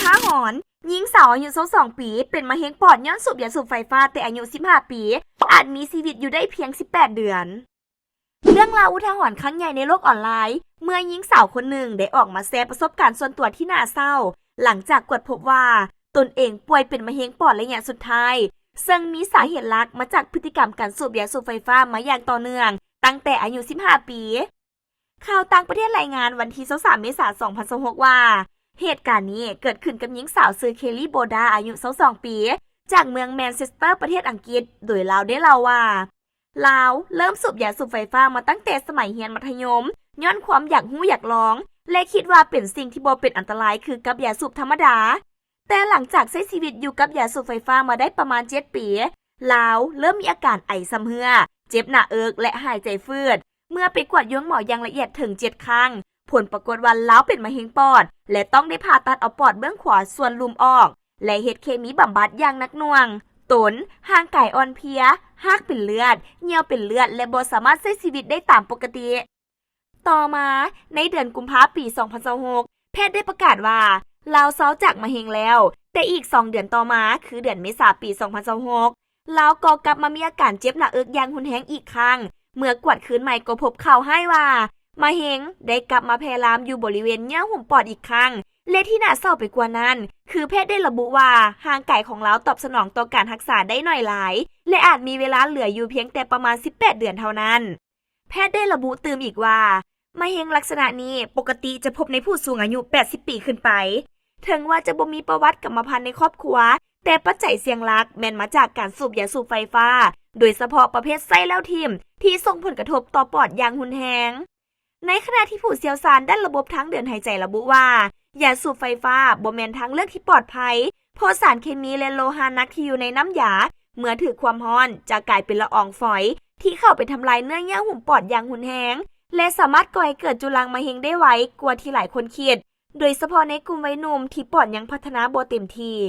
ທາຫອນ, ຍິງສາວອາຍຸຊາວສອງປີ ເປັນມະເຮັງປອດຍ້ອນສູບຢາສູບໄຟຟ້າແຕ່ອາຍຸສິບຫ້າປີ, ອາດມີຊີວິດຢູ່ໄດ້ພຽງສິບແປດເດືອນ. ເລື່ອງລາວອຸທາຫອນຄັ້ງໃຫຍ່ໃນໂລກອອນລາຍ ເມື່ອຍິງສາວຄົນໜຶ່ງໄດ້ອອກມາແຊປະສົບການສ່ວນຕົວທີ່ໜ້າເສົ້າ ຫຼັງຈາກກວດພົບວ່າຕົນເອງປ່ວຍເປັນມະເຮັງປອດໄລຍະສຸດທ້າຍ, ເຊິ່ງມີສາເຫດຫຼັກມາຈາກພຶດຕິກຳການສູບຢາສູບໄຟຟ້າມາຢ່າງຕໍ່ເນື່ອງ ຕັ້ງແຕ່ອາຍຸສິບຫ້າປີ. ຂ່າວຕ່າງປະເທດລາຍງານວັນທີຊາວສາມເມສາສອງພັນຊາວຫົກວ່າ ເຫດການນີ້ເກີດຂຶ້ນກັບຍິງສາວຊື່ Kelly Boda ອາຍຸຊາວສອງປີ ຈາກເມືອງ Manchester ປະເທດອັງກິດ, ໂດຍລາວໄດ້ເລົ່າວ່າ ລາວເລີ່ມສູບຢາສູບໄຟຟ້າມາຕັ້ງແຕ່ສະໄໝຮຽນມັດທະຍົມ ຍ້ອນຄວາມຢາກຮູ້ຢາກລອງ ແລະ ຄິດວ່າເປັນສິ່ງທີ່ບໍ່ເປັນອັນຕະລາຍຄືກັບຢາສູບທຳມະດາ. ແຕ່ຫຼັງຈາກໃຊ້ຊີວິດຢູ່ກັບຢາສູບໄຟຟ້າມາໄດ້ປະມານເຈັດປີ, ລາວເລີ່ມມີອາການໄອຊຳເຮື້ອ, ເຈັບໜ້າເອິກ ແລະ ຫາຍໃຈຝືດ. ເມື່ອໄປກວດຢູ່ໂຮງໝໍຢ່າງລະອຽດເຖິງເຈັດຄັ້ງ, ຜົນປາກົດວ່າລາວເປັນມະເຮັງປອດ ແລະ ຕ້ອງໄດ້ຜ່າຕັດເອົາປອດເບື້ອງຂວາສ່ວນລຸ່ມອອກ ແລະ ເຮັດເຄມີບຳບັດຢ່າງໜັກໜ່ວງ. ຕົນ, ຮ່າງກາຍອ່ອນເພຍ, ຮາກເປັນເລືອດ, ຍ່ຽວເປັນເລືອດ ແລະ ບໍ່ສາມາດໃຊ້ຊີວິດໄດ້ຕາມປົກກະຕິ. ຕໍ່ມາ, ໃນເດືອນກຸມພາປີສອງພັນຊາວຫົກ, ແພດໄດ້ປະກາດວ່າລາວເຊົາຈາກມະເຮັງແລ້ວ, ແຕ່ອີກສອງເດືອນຕໍ່ມາ, ຄືເດືອນເມສາປີສອງພັນຊາວຫົກ, ລາວກໍກັບມາມີອາການເຈັບໜ້າເອິກຢ່າງຮຸນແຮງອີກຄັ້ງ. ເມື່ອກວດຄືນໃໝ່ກໍພົບຂ່າວຮ້າຍວ່າ ມະເຮັງໄດ້ກັບມາແຜ່ລາມຢູ່ບໍລິເວນເຍື່ອຫຸ້ມປອດອີກຄັ້ງ ແລະ ທີ່ໜ້າເສົ້າໄປກວ່ານັ້ນ ຄືແພດໄດ້ລະບຸວ່າ ຮ່າງກາຍຂອງລາວຕອບສະໜອງຕໍ່ການຮັກສາໄດ້ໜ້ອຍຫຼາຍ ແລະ ອາດມີເວລາເຫຼືອຢູ່ພຽງແຕ່ປະມານສິບແປດເດືອນເທົ່ານັ້ນ. ແພດໄດ້ລະບຸຕື່ມອີກວ່າ ມະເຮັງລັກສະນະນີ້ປົກກະຕິຈະພົບໃນຜູ້ສູງອາຍຸແປດສິບປີຂຶ້ນໄປ. ເຖິງວ່າຈະບໍ່ມີປະຫວັດກຳມະພັນໃນຄອບຄົວ, ແຕ່ປັດໄຈສ່ຽງຫຼັກແມ່ນມາຈາກການສູບຢາສູບໄຟຟ້າ, ໂດຍສະເພາະປະເພດໃຊ້ແລ້ວຖິ້ມ, ທີ່ສົ່ງຜົນກະທົບຕໍ່ປອດຢ່າງຮຸນແຮງ. ໃນຂະນະທີ່ຜູ້ຊ່ຽວຊານດ້ານລະບົບທາງເດີນຫາຍໃຈລະບຸວ່າ ຢາສູບໄຟຟ້າບໍ່ແມ່ນທາງເລືອກທີ່ປອດໄພ, ເພາະສານເຄມີ ແລະ ໂລຫະໜັກທີ່ຢູ່ໃນນ້ຳຢາ ເມື່ອຖືກຄວາມຮ້ອນຈະກາຍເປັນລະອອງຝອຍ ທີ່ເຂົ້າໄປທຳລາຍເນື້ອເຍື່ອຫຸ້ມປອດຢ່າງຮຸນແຮງ ແລະ ສາມາດກໍ່ໃຫ້ເກີດຈຸລັງມະເຮັງໄດ້ໄວກວ່າທີ່ຫຼາຍຄົນຄິດ, ໂດຍສະເພາະໃນກຸ່ມໄວໜຸ່ມທີ່ປອດຍັງພັດທະນາບໍ່ເຕັມທີ່.